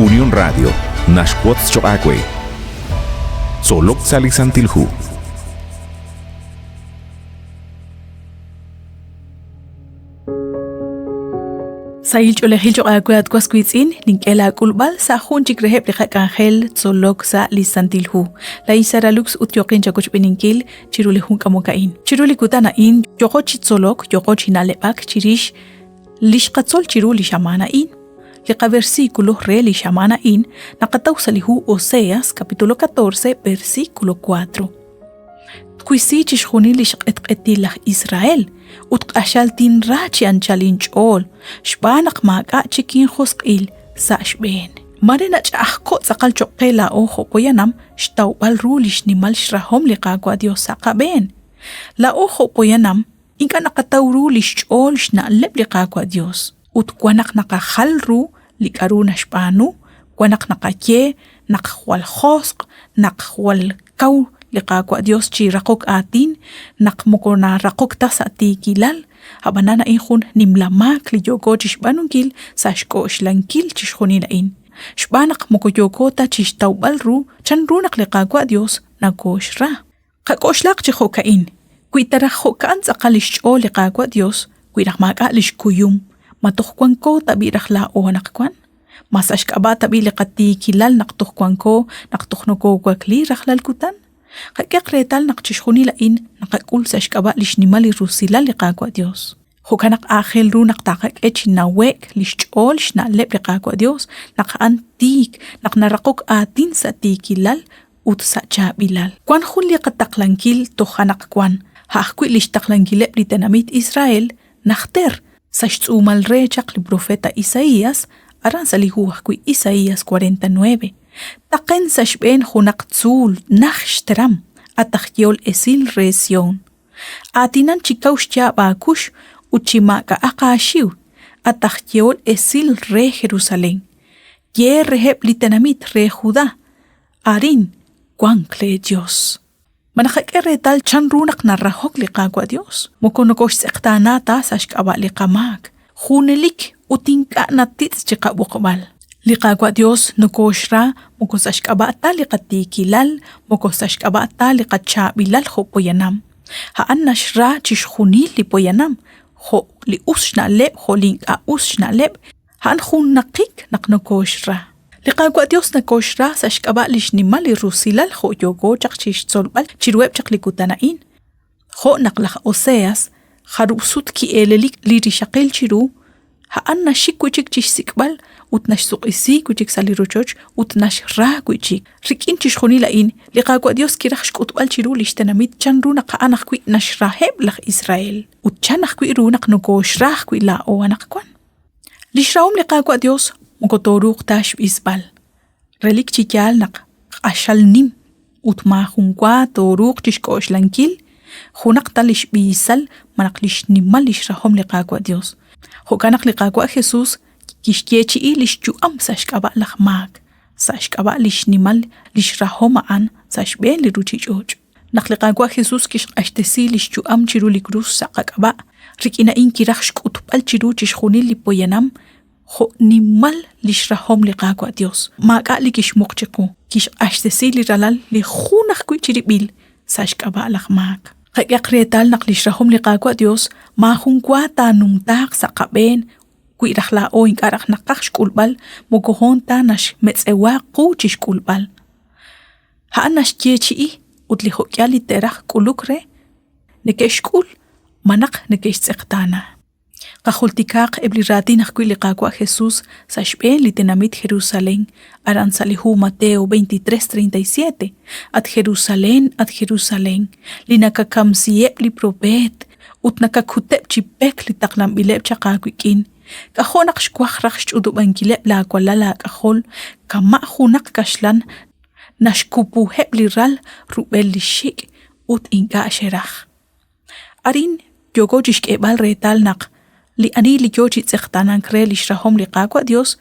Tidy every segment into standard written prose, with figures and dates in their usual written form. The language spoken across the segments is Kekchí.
Unión Radio naxwotz choq' aawe. Tzolok sa' li Santil Hu. Sahil ch'oolejil choq' aawe at was wiitz'in, nink'e laak'ulb'al sa' jun chik reheb' li qak'anjel tzolok sa' li Santil Hu. Laa'in Sara Lux ut yooqin chawochb'eeninkil chiru li jun k'amok a'in. Chiru li kutan a'in yooqo chi tzolok, yooqo chi na'leb'ak chirix li xqatzol chiru li xamaan a'in. Li qaversículo re li xamaan a'in naqataw sa' li hu Oseas capítulo 14 versículo 4. Twisi chixjunil li xq'etq'etil laj Israel ut q'axal tinra chi anchal inch'ool xb'aan naq maak'a' chik injosq'il sa' xb'een. Mare nach'a'ajko' tz'aqal cho'q qe laa'o jo' poyanam xtawb'al ru li xnimal xrahom li Qaawa' Yos sa' qab'een. Laa'o jo' poyanam ink'a' naqataw ru li xch'ool xna'leb' li Qaawa' Yos ut wan naq naqajal ru li k'aru naxb'aanu, wan naq naqaye naq jwal josq', naq jwal kaw li Qaawa' Dios chi raqok aatin, naq moko naraqok ta sa' tiikilal, ab'anan a'in jun nimla maak li yooko chixb'aanunkil sa' xk'oxlankil chixjunil a'in, xb'aan naq moko yooko ta chixtawb'al ru chan ru naq li Qaawa' Dios nakooxra. Qak'oxlaq chi jo'ka'in, wi ta raj jo'ka'an tz'aqal lix ch'ool li Qaawa' Dios, wi raj maak'a' lix kuyum, ma toj wanko tab'i' raj laa'o anaqwan? Ma sa' xk'ab'a' tab'i' li qatiikilal naq toj wanko naq toj nokowakli rajlal kutan? Qak'ehaq reetal naq chixjunil a'in naqak'ul sa' xk'ab'a' lix nimal li rusilal li Qaawa' Dios. Jo'kan naq aajel ru naq taqak'e chi nawe'k li xch'ool xna'leb' li Qaawa' Dios naq a'an tiik, naq naraqok aatin sa' tiikilal ut sa' chaab'ilal. Wan jun li qataqlankil toj anaqwan, a' ajwi' lix taqlankileb' li tenamit Israel najter, sa' xtz'uumal re chaq li profeta Isaias, aran sa' li hu ajwi' Isaias 49. Taqen sa' xb'een junaq tzuul naj xteram, at aj yehol esil re Sion. Aatinan chi kaw xyaab' aakux ut chi maak'a'aq aaxiw, at aj yehol esil re Jerusalén. Ye reheb' li tenamit re Judá, Arin wank leeYos. Ma naqak'e reetal chanru naq narahok li Qaawa' Yos? Moko nokooxtz'eqtaana ta sa' xk'ab'a' li qamaak, junelik ut ink'a' natitz' chi qab'oqb'al. Li Qaawa' Yos nokooxra moko sa' xk'ab'a' ta li qatiikilal, moko sa' xk'ab'a' ta li qachaab'ilal jo' poyanam. A'an naxra chixjunil li poyanam, jo' li us xna'leb' jo' li ink'a' us xna'leb', a'an jun naqik naq nokooxra. Li Qaawa' Dios nokooxra sa' xk'ab'a' li xnimal li rusilal jo' yooko chaq chi xtzolb'al chiruheb' chaq li kutan a'in. Jo' naq laj Oseas jarub' sut ki'eelelik li rixaqil chiru, a'an naxik wi' chik chi xsik'b'al ut naxsuq'isi wi' chik sa' li rochoch ut naxra wi' chik. Rik'in chixjunil a'in, li Qaawa' Dios kiraj xk'utb'al chiru li xtenamit chanru naq a'an ajwi' naxraheb' laj Israel ut chan ajwi' ru naq nokooxra ajwi' laa'o anaqwan. Li xrahom li Qaawa' Yos moko tooruuq ta xb'isb'al. Relik chi yaal naq q'axal nim ut maajunwa tooruuq chi xk'oxlankil junaq ta li xb'iisal malaj li xnimal li xrahom li Qaawa' Yos. Jo'kan naq li Qaawa' Jesús kixyeechi'i li xyu'am sa' xk'ab'a' laj maak, sa' xk'ab'a' li xnimal li xrahom a'an sa' xb'een li ruuchich'och'. Naq li Qaawa' Jesus kixq'axtesi li xyu'am chiru li krus sa' qak'ab'a', rik'in a'in kiraj xk'utb'al chiru chixjunil li poyanam jo' nimal li xrahom li Qaawa' Yos. Maak'a' li kixmuq chiqu, kixq'axtesi li Ralal li jun ajwi' chirib'il sa' xk'ab'a' laj maak. Qak'ehaq reetal naq li xrahom li Qaawa' Yos maajun wa taanumtaaq sa' qab'een wi raj laa'o ink'a' raj naqaj xk'ulb'al moko hoon ta naxmetz'ewa qu chi xk'ulb'al. A'an naxyeechi'i ut li jo'k'ihal li te'raj k'uluk re, neke'xk'ul malaj neke'xtz'eqtaana. Qajultikaaq eb' li raatin ajwi' li Qaawa' Jesús sa' xb'een li tenamit Jerusalén, aran sa' li hu Mateo 23:37, At Jerusalén, at Jerusalén, li nakakamsiheb' li propeet ut nakakuteb' chi pek li taqlanb'ileb' chaq aawik'in, K'ajo' naq xwaj raj xch'utub'ankileb' laawalal aak'ajol kama' junaq kaxlan naxkupuheb' li ral rub'el li xxik' ut ink'a' xeraj. Arin yooko chi xk'eeb'al reetal naq li ani li yo chi tz'eqtaanank re li xrahom li Qaawa' Yos,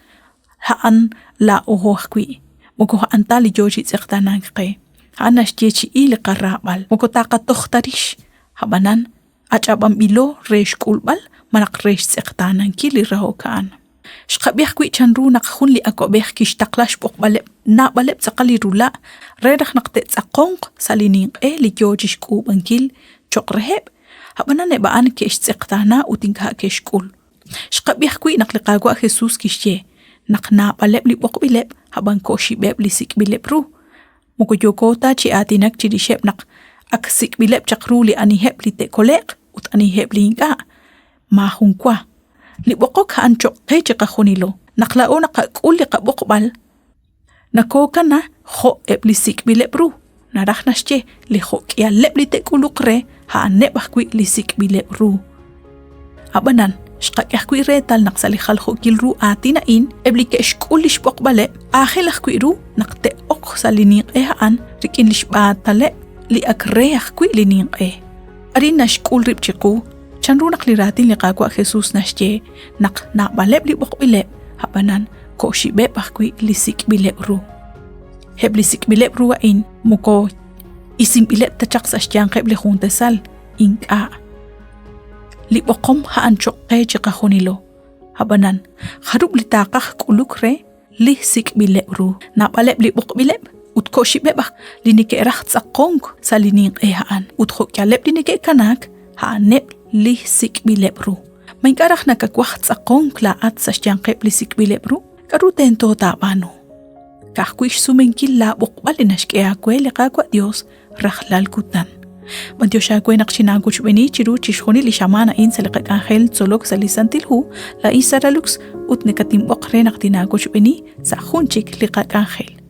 a'an laa'o ajwi', moko a'an ta li yo chi tz'eqtaanank qe. A'an naxyeechi'i li qaraab'al, moko taqatoj ta rix, ab'anan ach'ab'anb'ilo re xk'ulb'al malaj re xtz'eqtaanankil li rahok a'an. Xqab'i ajwi' chanru naq jun li awab'ej kixtaqla xb'oqb'aleb' naab'aleb' tz'aqal li rula' re raj naq te'tz'aqonq sa' li ninq'e li yo chi xk'uub'ankil cho'q reheb', ab'anan eb' a'an ke'xtz'eqtaana ut ink'a' ke'xk'ul. Xqab'i ajwi' naq li Qaawa' Jesús kixye naq naab'aleb' li b'oqb'ileb', ab'an ko'xib'eb' li sik'b'ileb' ru. Moko yooko ta chi aatinak chirixeb' naq ak sik'b'ileb' chaq ru li aniheb' li te'kole'q ut aniheb' li ink'a'. Maajun wa. Li b'oqok a'an cho'q qe chiqajunilo. Naq laa'o naqak'ul li qab'oqb'al, nakookana jo' eb' li sik'b'ileb' ru, naraj naxye li jo'k'ihaleb' li te'k'uluq re a'aneb' ajwi' li sik'b'ileb' ru. Ab'anan, xqak'e ajwi' reetal naq sa' li jaljo'kil ru aatin a'in, eb' li ke'xk'ul li xb'oqb'aleb' aajel ajwi' ru naq te'oq sa' li ninq'e a'an rik'in li xb'aataleb' li ak re ajwi' li ninq'e. Arin naxk'ul rib' chiqu chanru naq li raatin li Qaawa' Jesús naxye naq naab'aleb' li b'oqb'ileb', ab'anan ko'xib'eb' ajwi' li sik'b'ileb' ru. Eb' li sik'b'ileb' ru a'in moko isinb'ileb' ta chaq sa' xyanqeb' li jun tasal, ink'a'. Li b'oqom a'an cho'q qe chiqajunilo. Ab'anan, jarub' li taaqaj k'uluk re li sik'b'ileb' ru. Naab'aleb' li b'oqb'ileb' ut ko'xib'eb' aj li neke'raj tz'aqonk sa' li ninq'e a'an ut jo'k'ihaleb' li neke'kanaak a'aneb' li sik'b'ileb' ru. Ma ink'a' raj nakawaj tz'aqonk laa'at sa' xyanqeb' li sik'b'ileb' ru? K'aru tento taab'aanu? Ka'ajwi' xsumenkil laab'oqb'al li naxk'e aawe li Qaawa' Yos rajlal kutan. B'antiox aawe naq xinaawochb'eeni chiru chixjunil li xamaan a'in sa' li qak'anjel tzolok sa' li Santil Hu, laa'in Sara Lux ut nakatinb'oq re naq tinaawochb'eeni sa' jun chik li qak'anjel.